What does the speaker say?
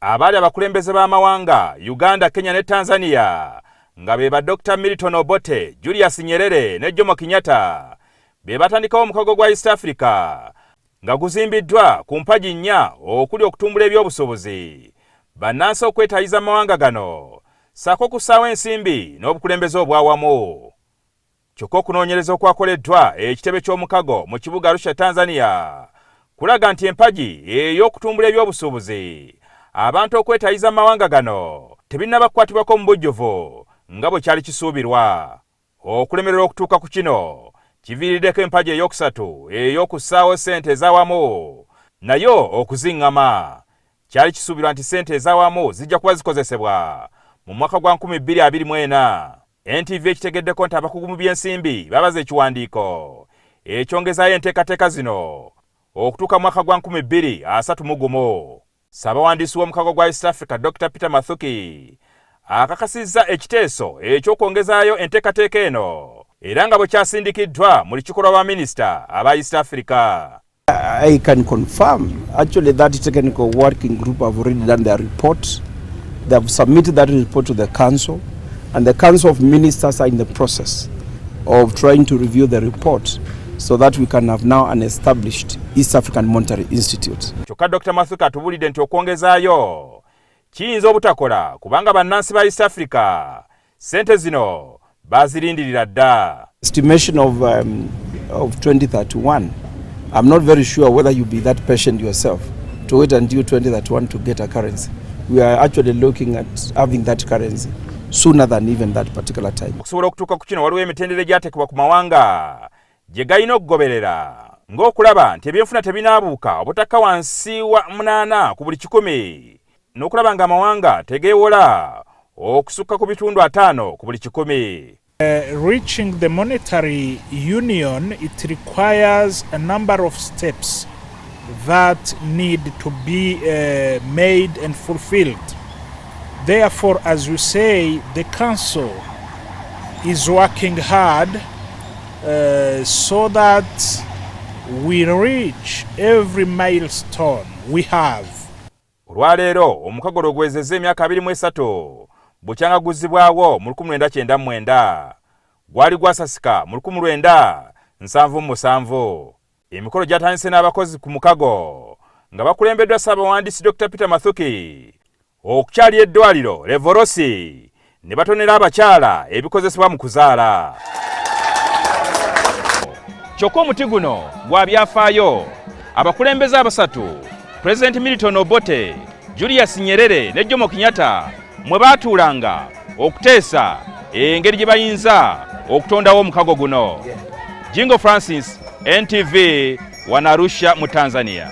Abaali abakulembeze b'amawanga Uganda, Kenya ne Tanzania nga be ba Dr Milton Obote, Julius Nyerere ne Jomo Kenyatta be batandikawo omukago gwa East Africa nga guzimbiddwa ku mpagi nnya okuli okutumbula ebyobusuubuzi, bannansi okwetaayiza amawanga gano ssaako okussaawo ensimbi n'obukulembeze obw'awamu. Kyokka okunoonyereza okwakoleddwa ekitebe ky'omukago mu kibuga Arusha, Tanzania kulaga nti empagi ey'okutumbula ebyobusuubuzi abantu okwetaayiza mu mawanga gano tebinnaba kukwatibwako mu bujjuvu nga bwe kyali kisuubirwa. Okulemererwa okutuuka ku kino kiviiriddeko empagi ey'okusatu ey'okussaawo ssente ez'awamu nayo okuzing'ama. Kyali kisuubirwa nti ssente ez'awamu zijja kuba zikozesebwa mu mwaka gwa 2024. NTV ekitegeddeko nti abakugu mu by'ensimbi babaze ekiwandiiko ekyongezaayo enteekateeka zino okutuuka mu mwaka gwa 2031. Ssabawandiisi w'omukago gwa East Africa Dr Peter Mathuki akakasizza ekiteeso eky'okwongezaayo enteekateeka eno era nga bwe kyasindikiddwa mu lukiiko lwa baminisita aba East Africa. I can confirm actually that technical working group have already done their report. They have submitted that report to the council, and the Council of Ministers are in the process of trying to review the report so that we can have now an established East African Monetary Institute. Kyokka Dr. Mathuki atubulidde nti okwongezaayo kiyinza obutakola kubanga bannansi ba East Africa ssente zino bazirindirira dda. Estimation of 2031, I'm not very sure whether you'll be that patient yourself to wait until 2031 to get a currency. We are actually looking at having that currency sooner than even that particular time. Okusobola okutuuka ku kino waliwo emitendera egyateekebwa ku mawanga gye galina okugoberera ng'okulaba nti ebyenfuna tebinaabuuka obutakka wansi wa 8 ku buli 100 n'okulaba ng'amawanga tegeewola okusukka ku bitundu 50 ku buli 100. Reaching the monetary union, it requires a number of steps that need to be made and fulfilled. Therefore, as you say, the council is working hard so that we reach every milestone we have. Olwaleero omukago lwe gwezezza emyaka 23 bukyanga guzzibwawo mu 1999, gwali gwasasika mu 1977. Emikolo gyatandise n'abakozi ku mukago nga bakulembeddwa Ssaabawandiisi Dr Peter Mathuki okukyalira eddwaliro Levorosi ne batonera abakyala ebikozesebwa mu kuzaala. Kyokka omuti guno gwa byafaayo. Abakulembeze abasatu, Pulezidenti Milton Obote, Julius Nyerere ne Jomo Kenyatta, mwe baatuulanga okuteesa engeri gye bayinza okutondawo omukago guno. Jingo Francis, NTV, wano Arusha mu Tanzania.